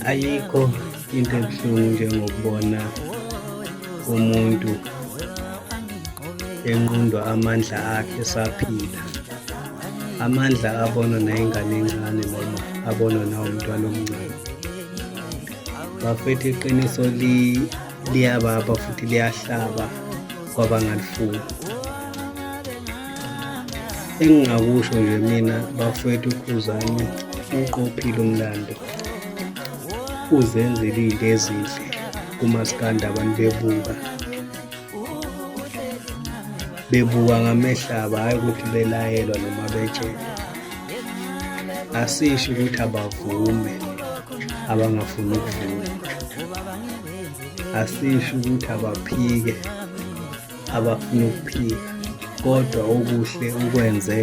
Ayikho into ebuhlungu njengokubona umuntu enqundwa amandla akhe esaphila. Amandla abonwa nayingane encane noma abonwa nawumntwana omncane. Bafethu iqiniso liyababa futhi liyahlaba kwabangalifuni. Engingakusho nje mina bafowethu uKhuzani uqophile umlando uzenzile iy'nto ezinhle kumaskandi abantu bebuka bebuka ngamehlo abo hhayi ukuthi belayelwa noma betshelwa. Asisho ukuthi abavume abangafuni ukuvuma, asisho ukuthi abaphike abafuna ukuphika kodwa okuhle ukwenze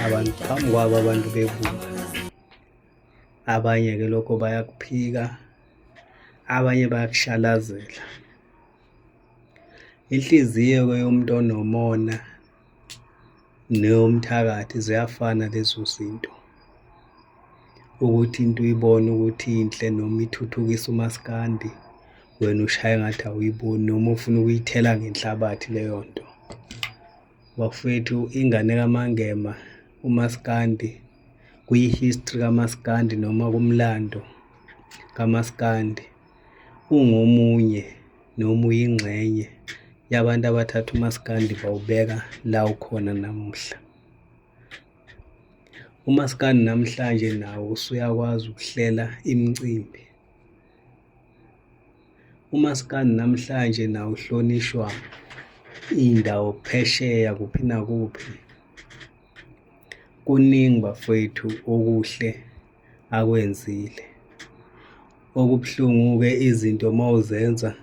abantu phambi kwabo abantu bebuka. Abanye-ke lokho bayakuphika, abanye bayakushalazela. Inhliziyo-ke yomuntu onomona neyomthakathi ziyafana lezo zinto, ukuthi into uyibone ukuthi inhle noma ithuthukisa umaskandi, wena ushaye engathi awuyiboni noma ufuna ukuyithela ngenhlabathi leyo nto. Bafowethu, ingane kaMaNgema umaskandi kwi-history kamaskandi noma kumlando kamaskandi ungomunye noma uyingxenye yabantu abathatha umaskandi bawubeka la ukhona namuhla. Umaskandi namhlanje nawo usuyakwazi ukuhlela imicimbi. Umaskandi namhlanje nawo uhlonishwa iy'ndawo phesheya kuphi nakuphi. Kuningi bafowethu okuhle akwenzile. Okubuhlungu-ke izinto mawuzenza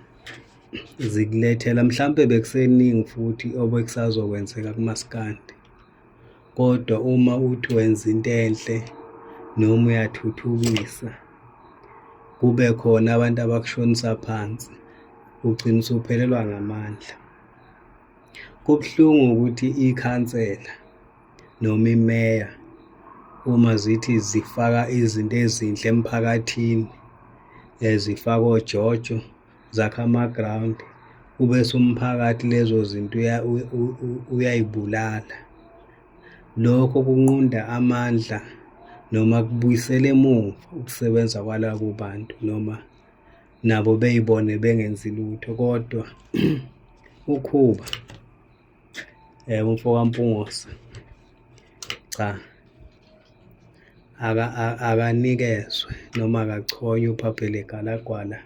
zikulethela mhlampe bekuseningi futhi obekusazokwenzeka kumaskandi, kodwa uma uthi wenza into enhle noma uyathuthukisa kube khona abantu abakushonisa phansi, ugcina usuphelelwa ngamandla. Kubuhlungu ukuthi ikhansela noma imeya uma zithi zifaka izinto ezinhle emphakathini, zifaka oJojo, zakha amagrawundi, ubese umphakathi lezo zinto uyayibulala. Lokho kunqunda amandla noma kubuyisela emuva ukusebenza kwalabo bantu noma nabo bey'bone bengenzi lutho kodwa uKhuba umfo kaMpungose cha, akanikezwe noma akachonywe uphaphele egalagwala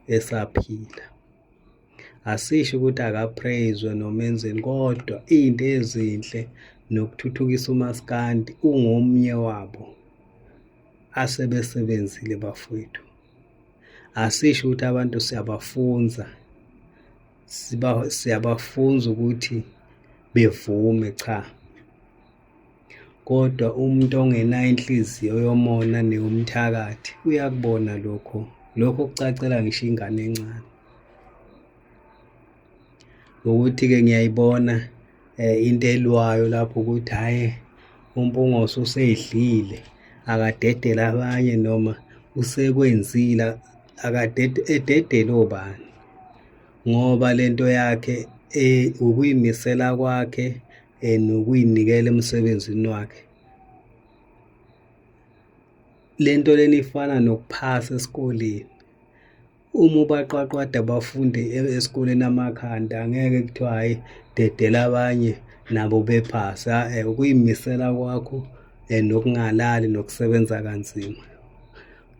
esaphila. Asisho ukuthi aka-praise-we noma enzeni kodwa iy'nto ezinhle nokuthuthukisa umaskandi ungomunye wabo asebesebenzile bafowethu. Asisho ukuthi abantu siyabafunza, siyabafunza ukuthi bevume, cha. Kodwa umuntu ongenayo inhliziyo yomona neyomthakathi uyakubona lokho, lokho kucacela ngisho ingane encane. Ukuthi-ke ngiyayibona into elwayo lapho ukuthi hhayi uMpungose useyidlile akadedele abanye noma usekwenzile ededele obani ngoba lento yakhe ukuyimisela kwakhe nokuyinikela emsebenzini wakhe. Le nto lena ifana nokuphasa esikoleni. Uma ubaqwaqwada abafundi esikoleni amakhanda angeke kuthiwa hhayi dedela abanye nabo bephase, hhayi ukuyimisela kwakho nokungalali nokusebenza kanzima.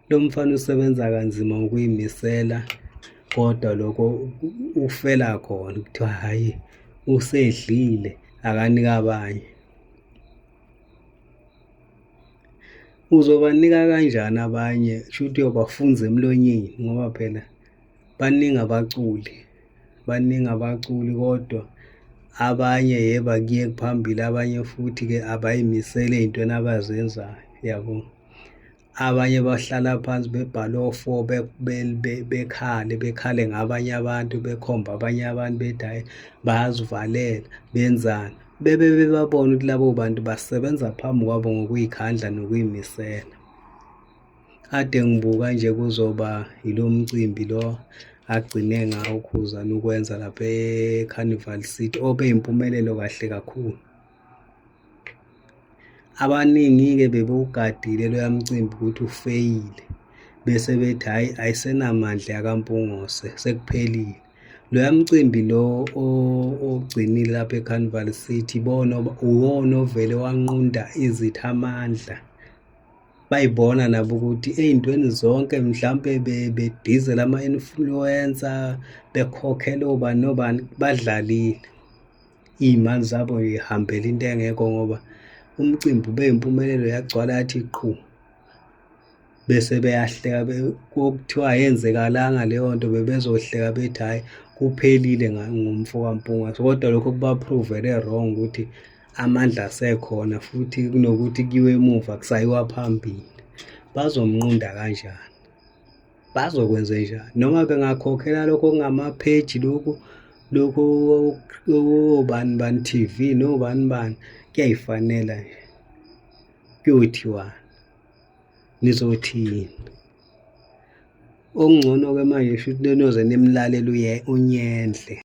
Lo mfana usebenza kanzima ngokuyimisela kodwa lokho ufela khona kuthiwa hhayi usedlile akanike abanye. Uzobanika kanjani abanye kushuthi uyobafunza emlonyeni ngoba phela baningi abaculi, baningi abaculi kodwa abanye yebo akuyeki phambili, abanye futhi-ke abayimisele ey'ntweni abazenzayo yabo. Abanye bahlala phansi bebhale o-four bekhale, bekhale ngabanye abantu, bekhombe abanye abantu bethi hhayi bayazivalela, benzani. Bebe bebabona ukuthi labo bantu basebenza phambi kwabo ngokuy'khandla nokuy'misela. Kade ngibuka nje kuzoba ilo mcimbi lo agcine ngawo uKhuzani ukwenza lapha e-Carnival City, obe yimpumelelo kahle kakhulu. Abaningi-ke bebewugadile loya mcimbi ukuthi ufeyile bese bethi hhayi, ayisenamandla eyakaMpungose sekuphelile. Loya mcimbi lo ogcinile lapha e-Carnival City ibona, uwona ovele wanqunda izitha amandla, bayibona nabo ukuthi eyintweni zonke mhlampe bedizela ama-influencer, bekhokhela obani nobani, badlalile. Iy'mali zabo yihambele into engekho ngoba umcimbi ube impumelelo yagcwala yathi qhu. Bese beyahleka kokuthiwa ayenzekalanga leyo nto bebezohleka bethi hhayi, kuphelile ngomfo kaMpungose kodwa lokho kuba-prove-ele wrong ukuthi amandla asekhona futhi kunokuthi kuyiwe emuva kusayiwa phambili. Bazomnqunda kanjani? Bazokwenzenjani? Noma bengakhokhela lokho okungamapheji lokhu lokhu obani bani TV nobani bani, kuyayifanela nje, kuyothiwani? Nizothini? Okungcono-ke manje shuthi niyoze nimlalele unyendle.